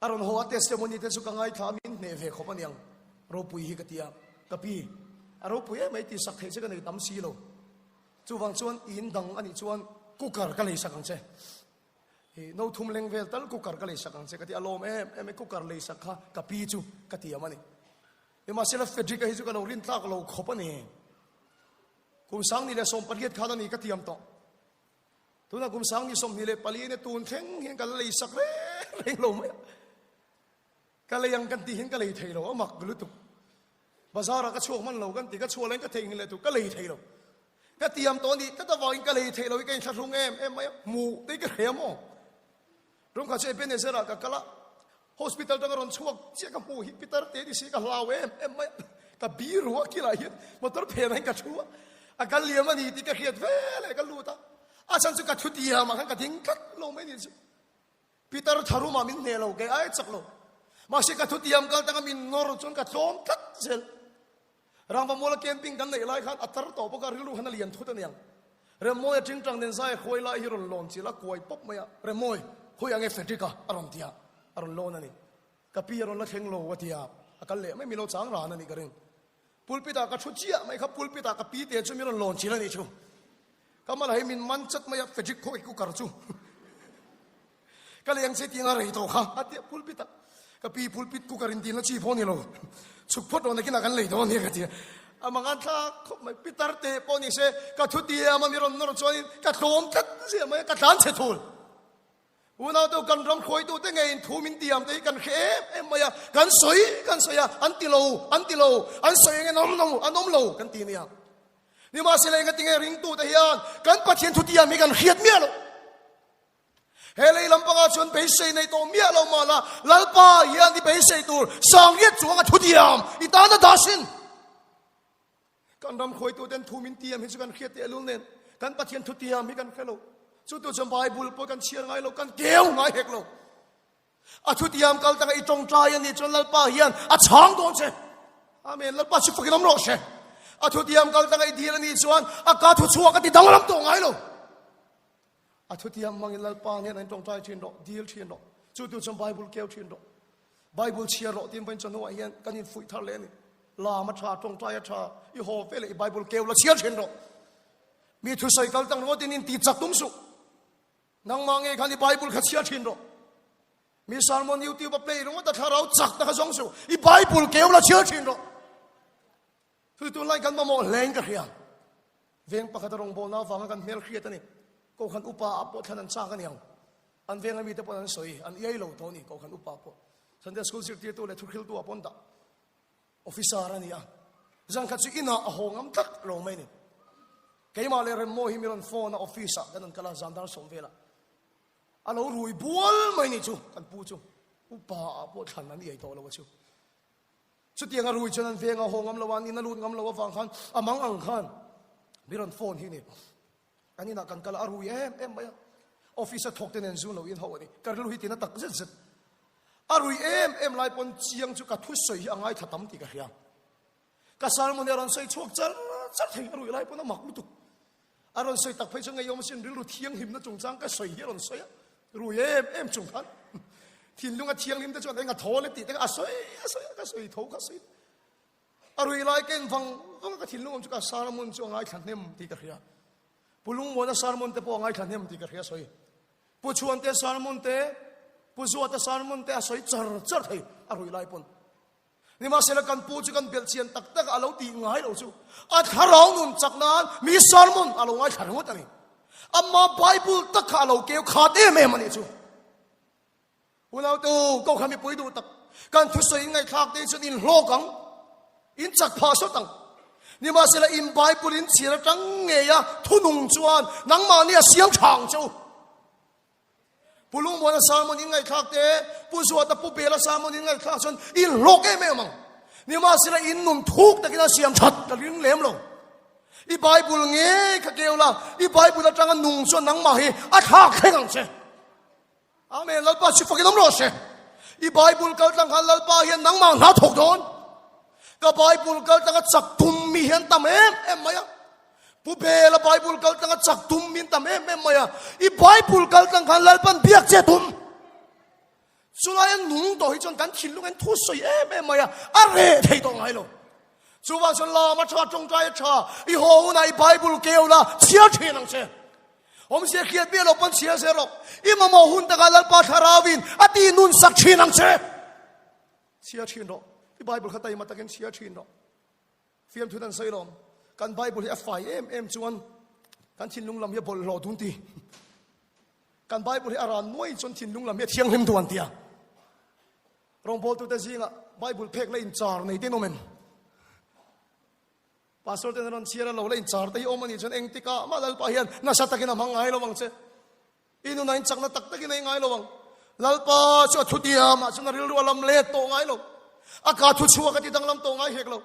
A rawn haw a testimony te chu ka ngaithla a, min hneh ve khawp aniang ropui hi ka ti a, ka pi a ropui em mai tih sak theih che ka nei tam si lo, chuvang chuan in dang anih chuan cooker ka lei sak ang che, i no thum leng vel tal cooker ka lei sak ang che ka ti a, lawm em em e cooker lei sak kha ka pi chu ka ti am a ni. Nimahsela Frederick-a hi chu ka lo rin tlak lo khawp a ni, kum sangni leh 18 khan a ni ka tiam tawh. Tuna kum sangni 24 nia tun thleng hian ka la lei sak reng reng lo mai a. Ka lei ang kan tih hian ka lei thei lo, a mak lutuk. Bazar ah ka chhuak hman lo kan ti, ka chhuah laiin ka theihnghilh leh tur ka lei thei lo. Ka tiam tawh a nih tlat avangin ka lei thei lo hi ka inthlahrung em em mai a, hmuh te hi ka hre maw? Tumkhat chu Ebenezer ah ka kal a, hospital tanga rawn chhuak chiah ka hmuh hi pitar te ni si ka hlau em em mai a, ka bi ru a kilah hian motor phenah hian ka thu a, a kal liam a ni tih ka hriat ve leh ka lut a, a chhan chu ka thu tiam ah khan ka ding tlat lo mai ni chu. Pitar tharum ah min hneh lo, kei ai chak lo. Mahse ka thu tiam kal tanga min nawr chuan ka tlawm tlat zel. Rangvamuala camping kan neih lai khan a tar tawh bawk a, rilru khan a lian thut aniang. Remmawi a tingtang nen zai a khuai lai hi rawn lawn chilh a, kuai pawp mai a, Remmawi, khawi ang e Frederick-a a rawn ti a, a rawn lawn a ni. Ka pi a rawn la thleng lo a ti a, a kal leh mai, min lo chang ran a nih ka ring. Pulpit ah ka thu chiah mai kha, pulpit ah ka pi te chu min rawn lawn chilh a nih chu. Ka mal hei min man chat mai a, Frederick khawi cooker chu. Ka leng che tih anga rei tawh kha a ti a, pulpit ah ka pi pulpit cooker in tihna chi pawh a ni lo, chhuk phawt rawh nakinah kan lei dawn nia ka ti a, a mangan thlak khawp mai, pitar teh pawh ni se ka thu tiam a mi rawn nawr chuanin ka tlawm tlat ziah mai a, ka tlan chhe thul. Unau te kan ram hruaitu te ngeiin thu min tiam te hi kan hre em em mai a, kan sawi kan sawi a, an ti lo, an ti lo, an sawi eng an awm lo, an awm lo kan ti nia. Nimahsela engatinge ringtute hian kan Pathian thu tiam hi kan hriat miah lo. He lei lampangah chuan beisei nei tawh miah lo mah la, Lalpa hian i beisei tur sangriat chuang a thutiam i tan a dah sin. Kan ram khuaituten thu min tiam hi chu kan hriat teh lul nen kan Pathian thutiam hi kan hre lo. Chu tu chuan Bible pawh kan chhiar ngai lo, kan keu ngai hek lo. A thutiam kal taka i tawngtai a nih chuan Lalpa hian a chhang dawn che. Amen. Lalpa chu fakin awm rawh se. A thutiam kal taka i dil a nih chuan a ka thu chhuak a ti danglam tawh ngai lo. A thutiam hmangin Lalpa hnenah in tawngtai thin rawh, dil thin rawh. Chu tu chuan Bible keu thin rawh. Bible chhiar rawh tin vawiin chawhnuah hian kan infuih thar leh a ni. Lam a tha, tawngtai a tha, i haw ve leh i Bible keu la chhiar thin rawh. Mi thusawi kal tang ringawtin in ti chak tum suh. Nangmah nge khan i Bible kha chhiar thin rawh. Mi sermon YouTube a play ringawt a thlarau chak ta kha zawng suh. I Bible keu la chhiar thin rawh. Thil tunlai kan mamawh hle in ka hria. Veng pakhat a rawngbawlna avanga kan hmel hriat a ni. Kohhran upa ah pawh thlan an chak a niang. An venga mite pawh an sawi, an iai lo tawh a ni Kohhran upa pawh. Sunday School zirtirtu leh thuhriltu ah pawh an dah. Officer a ni a. Zan khat chu inah a haw ngam tlat lo mai a ni. Keimah leh Remmaw hi mi rawn phone a office ah kan rawn kal a zan dar sawm velah. A lo rui bual mai ni chu kan pu chu. Upa ah pawh thlan an iai tawh lo a chu. Chutiang a rui chuan an veng a haw ngam lo a, an in a lut ngam lo avang khan a mang ang khan mi rawn phone hi ni. An inah kan kal a, a rui em em mai a. Office a thawk te nen zu lo in ho a ni. Ka rilru hi tina tak zet zet. A rui em em lai pawn chiang chu ka thusawi hi a ngaithla tam tih ka hria. Ka sermon hi a rawn sawi chhuak char char thei, a rui lai pawn a mak lutuk. A rawn sawi tak phei chuan ngeiawm asin rilru thianghlimna chungchang ka sawi hi a rawn sawi a, rui em em chung khan thinlunga thianghlim te chuan enga thaw le tih te kha a sawi a sawi a ka sawi tho kha sawi. A rui lai ken vang vang ka thinlung awm chu ka sermon chu a ngaithla hnem tih ka hria. Pu Lungmuana sermon te pawh a ngaithla hnem tih ka hria sawi. Pu Chhuante sermon te, Pu Zuata sermon te a sawi char char thei a rui lai pawn. Nimahsela kan pu chu kan belh chian tak tak a lo tih ngai lo chu a thlarau nun chak nan mi sermon a lo ngaithla ringawt a ni. Ama Bible tak kha a lo keu khat em em a nih chu. Unautu ko kha mipui duh tak kan thusawi in ngaihthlak te chuan in hlawk ang, in chak phah sawt ang. Nimahsela in Bible in chhiar atang ngei a thunung chuan nangmahni a siam tha ang che u. Pu Lungmuana sermon in ngaihthlak te, Pu Zuata Pu Bela sermon in ngaihthlak chuan in hlawk em em ang. Nimahsela in nun thuk takin a siam that ka ring lem lo. I Bible ngei kha keu la, i Bible atanga nung chuan nangmah hi a thlak thleng ang che. Amen. Lalpa chu fakin awm rawh se. I Bible kal tlang khan Lalpa hian nangmah hna thawk dawn. Ka Bible kal tlanga chak tum mi hian tam em em mai a. Pu Bela Bible kal tlanga chak tum min tam em em mai a. I Bible kal tlang khan Lalpan biak che tum. Chulai a nung tawh hi chuan kan thinlung en thu sawi em em mai a. A reh thei tawh ngai lo. Chuvang chuan lam a tha, tawngtai a tha. I haw hunah i Bible keu la chhiar thin ang che. Awmzia hriat miah lo pawn chhiar zel rawh. I mamawh hun takah Lalpa Thlarauin a ti nun sak thin ang che. Chhiar thin rawh. I Bible kha taima takin chhiar thin rawh. Fiamthu an sawi lawm. Kan Bible hi a fai em em chuan kan thinlung lam hi a bawlhhlawh dun ti. Kan Bible hi a ran nuai chuan thinlung lam hi a thianghlim duan tia. Rawngbawltute zingah Bible phek la inchar nei te an awm em? Pastor ten an rawn chhiar a lo la inchar te hi awm a nih chuan engtikah mah Lalpa hian nasa takin a hmang ngai lo ang che. I nunah in chakna tak takin a i ngai lo ang. Lalpa chu a thutiamah chuan a rilru a lam let tawh ngai lo. A ka thu chhuak a ti danglam tawh ngai hek lo.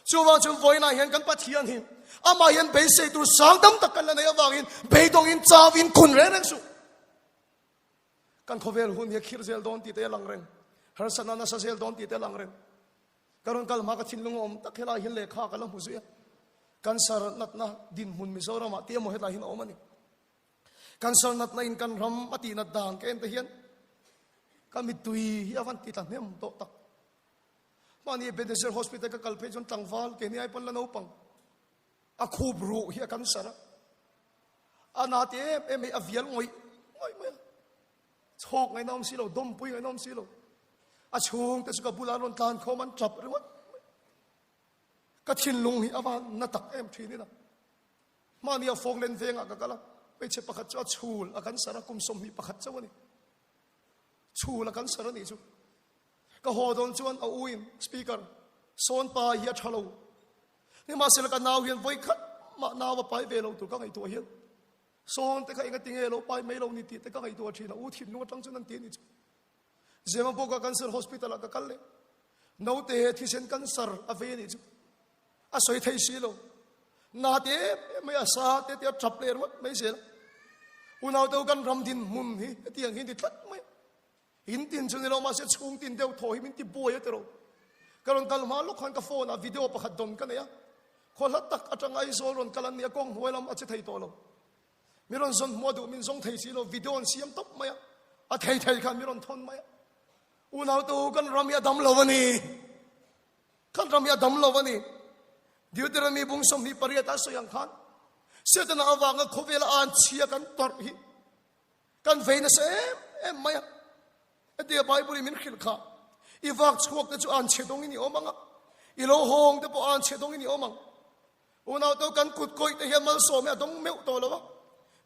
Chuvang chuan vawiinah hian kan Pathian hi amah hian beisei tur sang tam tak kan la nei avangin beidawngin chauhin kun reng reng suh. Kan khawvel hun hi a khirh zel dawn tih te a lang reng. Harsatna nasa zel dawn tih te a lang reng. Ka rawn kal hma ka thinlung a awm tak helai hian lehkha ka la hmu zui a. Cancer natna dinhmun Mizoramah te emaw hetlai hian a awm a ni. Cancer natna in kan ram a tih nat dan ka en te hian ka mittui hi a van ti tla hnem tawh tak. Mahni Ebenezer Hospital ka kal phei chuan tlangval keini ai pawn la naupang a khup ruh hi a cancer a. A na ti em em hei a vial ngawih ngawih mai a. Chhawk ngaihna awm si lo, dawmpui ngaihna awm si lo. A chhungte chu ka bulah an rawn tlan khawm an tap ringawt mai. Ka thinlung hi a van na tak em thin ina. Mahni a Falkland vengah ka kal a, hmeichhe pakhat chu a chhul a cancer a, kum 21 chauh a ni. Chhul a cancer a nih chu. Ka haw dawn chuan a u in speaker sawn pa hi a tha lo. Nimahsela ka nau hian vawi khat mah nau a pai ve lo tur ka ngaihtuah hian. Sawn te kha engatinge lo pai mai lo ni tih te ka ngaihtuah thin a, u thinlung atang chuan an ti a ni chu. Zemabawka Cancer Hospital ah ka kal leh. Naute thisen cancer a vei a nih chu. A sawi thei si lo. Na te em em mai a sa te te a tap leh ringawt mai zel. Unau te kan ram din hmun hi hetiang hi ni tlat mai. In tin chu ni lo mahse chhung tin deuh thaw hi min ti buai a tiro. Ka rawn kal hma lawk khan ka phone ah video pakhat dawn ka nei a. Khaw hla tak atang Aizawl rawn kal an nia kawng hnuai lam a che thei tawh lo. Mi rawn zawn hmuh a duh min zawng thei si lo video an siam tawp mai a. A thei thei khan mi rawn thawn mai a. Unau te u kan ram hi a dam lo a ni. Kan ram hi a dam lo a ni. Deuteronomy bung 28 a sawi ang khan Setana avanga khawvela an chhia kan tawrh hi Kan vei nasa em em mai a. Hetia Bible in min hrilh kha, i vak chhuak te chu an chhe dawngin i awm ang a, i lo hawng te pawh an chhe dawngin i awm ang. Unau te kan kut kawih te hian malsawm hi a dawng meuh tawh lo a.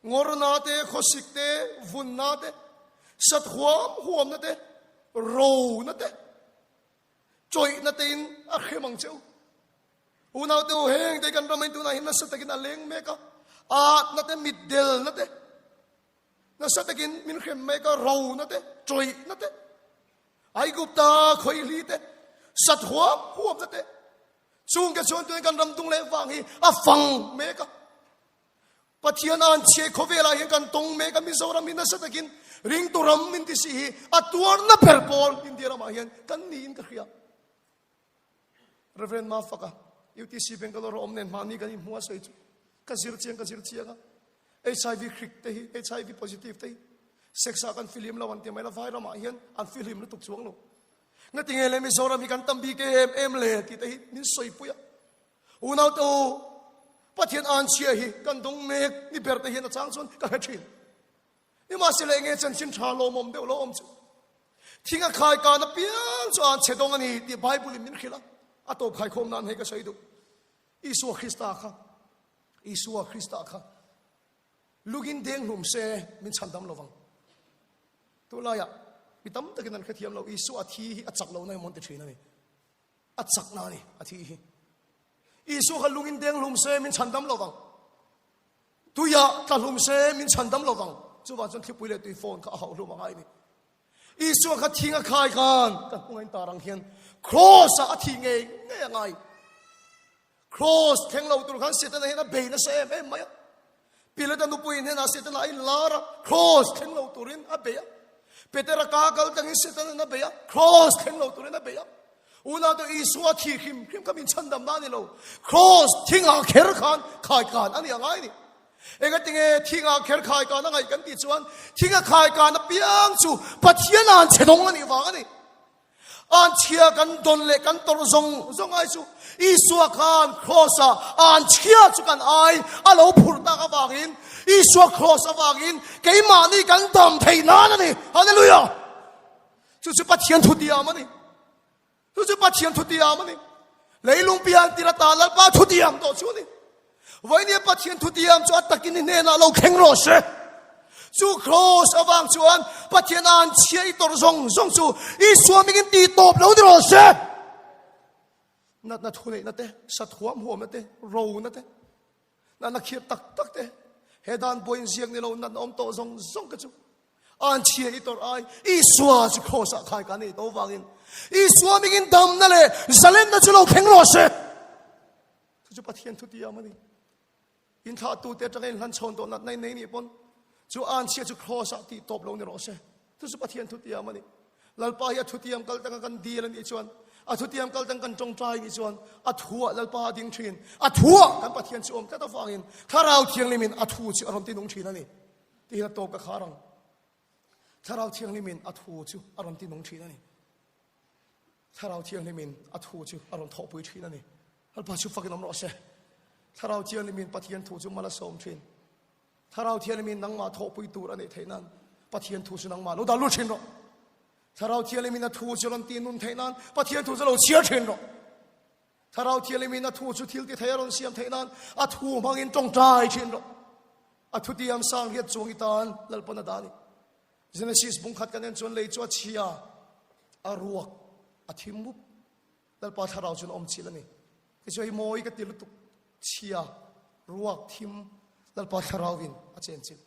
Ngawrna te, khawsik te, vunna te, sat huam huamna te, rona te, chawihna te in a hrem ang che u. Unau te u heng te kan ram in tunah hian nasa takin a leng mek a, atna te, mitdelna te, Nasa takin min hrem mek a, rona te, tawihna te, Aigupta khawihli te, sat huam huamna te, chungte chuan tuin kan ram dung leh vang hi a fang mek a. Pathian an chhe khawvelah hian kan tawng mek a, Mizoram hi nasa takin ringtu ram min ti si hi a tuarna ber pawl India ramah hian kan niin ka hria. Reverend Mafaka, UTC Bangalore awm nen mahni kan inhmu a sawi chu ka zir chiang ka zir chiang a. HIV hrik te hi, HIV positive te hi sex ah kan fihlim lo an ti mai la vai ramah hian an fihlim lutuk chuang lo. Ngati nge le Mizoram hi kan tam bik em em le tih te hi min sawi pui a. Unau te u, Pathian an chhia hi kan dawng mek ni ber te hian a chang chuan ka hre thin. Nimahsela enge chanchin tha lawmawm deuh lo awm chu thing a khai kan apiang chu an chhe dawng a ni tih Bible in min hrilh a, a tawp khaikhawm nan hei ka sawi duh. Isua Krista kha, Isua Krista kha lugin deng hlum se min chhan dam lovang. Tunlaiah mi tam takin an hrethiam lo, Isua a thi hi a chak lohna emaw an ti thin a ni. A chakna a ni, a thi hi. Isua kha lungin deng hlum se min chhan dam lovang. Tuiah tla hlum se min chhan dam lovang. Chuvang chuan thlipui leh tui fawn kha a hauh hlum a ngai a ni. Isua kha thing a khai khan kan hmunga in tar ang hian cross ah a thi ngei ngei a ngai. Cross thleng lo tur khan Setana hian a bei nasa em em mai a. Pilata nupui hnenah Setana a inlar a, cross thleng lo turin a bei a. Petera ka kal tangin Setana a bei a, cross thleng lo turin a bei a. Unau te Isua thi hrim hrim kha min chhandam na a ni lo. Cross thingah kher khan khai kan a ni a ngai ni. Engatinge thingah kher khai kan a ngaih kan tih chuan thinga khai kan apiang chu Pathian an chhe dawng a nih vang a ni. An chhia kan dawn leh kan tawrh zawng zawng ai chu Isua khan cross ah an chhia chu kan ai a lo phurh tak avangin Isua cross avangin keimahni kan dam theih nan a ni. Hallelujah! Chu chu Pathian thu tiam a ni. Chu chu Pathian thu tiam a ni. Leilung pian tir ata Lalpa thu tiam tawh chu a ni. Vawinia Pathian thu tiam chu a takin i hnenah lo thleng rawh se. Chu cross avang chuan Pathian an chhia i tawrh zawng zawng chu Isua mingin tih tawp lo ni rawh se. Natna thu neihna te, sat huam huamna te, rona te, Natna khirh tak tak te, he dan buai inziak ni lo natna awm tawh zawng zawng te chu an chhia i tawrh ai Isua chu cross ah khai kan nei to vangin Isua mingin damna leh zalenna chu lo thleng rawh se. Chu chu Pathian thu tiam a ni. In thlahtu te atanga in hlan chhawn tawh natna in nei nih pawn chu an chhia chu cross ah tih tawp lo ni rawh se. Chu chu Pathian thutiam a ni. Lalpa hi a thutiam kal tanga kan dil a nih chuan, a thutiam kal tang kan tawngtai nih chuan, a thuah Lalpa a ding thin. A thuah kan Pathian chu awm tlat avangin Thlarau Thianghlimin a thu chu a rawn tinung thin a ni. Tihin a tawp ka khar ang. Thlarau Thianghlimin a thu chu a rawn tinung thin a ni. Thlarau Thianghlimin a thu chu a rawn thawhpui thin a ni. Lalpa chu fakin awm rawh se. Thlarau Thianghlimin Pathian thu chu mal a sawm thin. Thlarau Thianghlimin nangmah thawhpui tur a neih theih nan Pathian thu chu nangmah lo dah lut thin rawh. Thlarau Thianghlimin a thu chu rawn tih nun theih nan Pathian thu chu lo chhiar thin rawh. Thlarau Thianghlimin a thu chu thil ti thei a rawn siam theih nan a thu hmangin tawngtai thin rawh. A thutiam sang hiat chuang i tan Lalpan a dah a ni. Genesis bung khat kan en chuan lei chu a chhia, a ruak, a thim mup. Lalpa thlarau chuan a awm chil a ni. Tichuan hei mawi ka ti lutuk, chhia, ruak, thim. Lalpa thlarauin a chenchilh.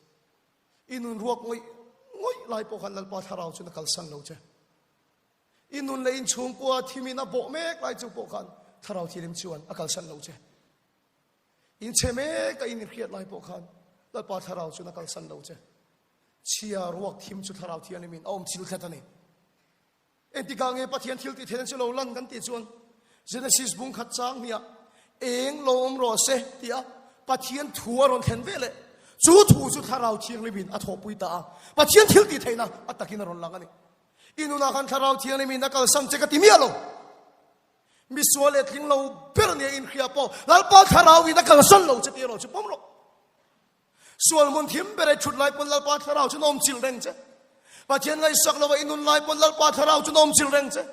I nun ruak ngawih ngawih lai pawh khan Lalpa thlarau chuan a kalsan lo che. I nun leh inchhungkua thimin a bawh mek lai chu pawh khan thlarau thilim chuan a kalsan lo che. Inchhe mek a in hriat lai pawh khan Lalpa thlarau chuan a kalsan lo che. Chhia ruak thim chu thlarau thianghlimin a awm chil tlat a ni. Engtikah nge Pathian thil tih theihna chu lo lan kan tih chuan Genesis bung khat chang hniah eng lo awm rawh se tia Pathian thu a rawn thlen ve leh chu thu chu thlarau thianghlimin a thawhpui ta a, Pathian thil tih theihna a takin a rawn lang a ni. I nunah khan thlarau thianghlimin a kalsan che ka ti miah lo. Misual leh tling lo ber nia inhria pawh Lalpa thlarauin a kalsan lo che tih erawh chu pawm rawh. Sual hmun thim ber ei thut lai pawn Lalpa thlarau chu nawm chilh reng che. Pathian ngaihsak lova i nun lai pawn Lalpa thlarau chu nawm chilh reng che.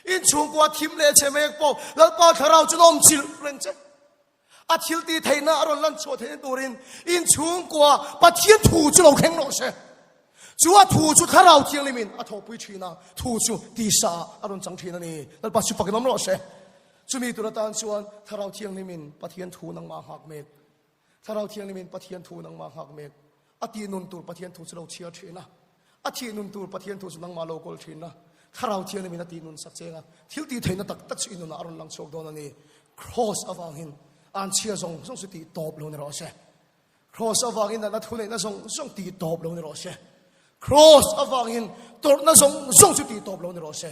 In chhungkua thim leh chhe mek pawh Lalpa thlarau chu nawm chilh reng che. A thil tih theihna a rawn lan chhuah theihna turin in chhungkua Pathian thu chu lo thleng rawh se. Chu a thu chu thlarau thianghlimin a thawhpui thin a, thu chu tisa ah a rawn chang thin a ni. Lalpa chu fakin awm rawh se. Chumi tur atan chuan thlarau thianghlimin Pathian thu nangmah nghak mek. Thlarau Thianghlimin Pathian thu nangmah nghak mek. A tih nun tur Pathian thu chu lo chhiar thin a. A thih nun tur Pathian thu chu nangmah lo kawl thin a. Thlarau Thianghlimin a tih nun sak cheng a. Thil tih theihna tak tak chu i nunah a rawn lang chhuak dawn a ni. Kraws avangin an chhia zawng zawng chu tih tawp lo ni rawh se. Kraws avangin natna thu neihna zawng zawng tih tawp lo ni rawh se. Kraws avangin tawrhna zawng zawng chu tih tawp lo ni rawh se.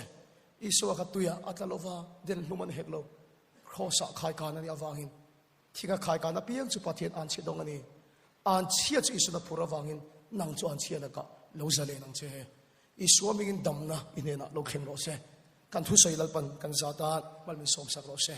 Isua kha tuiah a tla lova, den hlum a ni hek lo. Kraws-ah khaikan a nih avangin Thing a khai kan apiang chu Pathian an chhiat dawng a ni. An chhia chu Isuan a phur avangin nang chu an chhia lakah lo zalen ang che. Isua mingin damna i hnenah lo thleng rawh se. Kan thusawi Lalpan kan zat a, mal min sawmsak rawh se.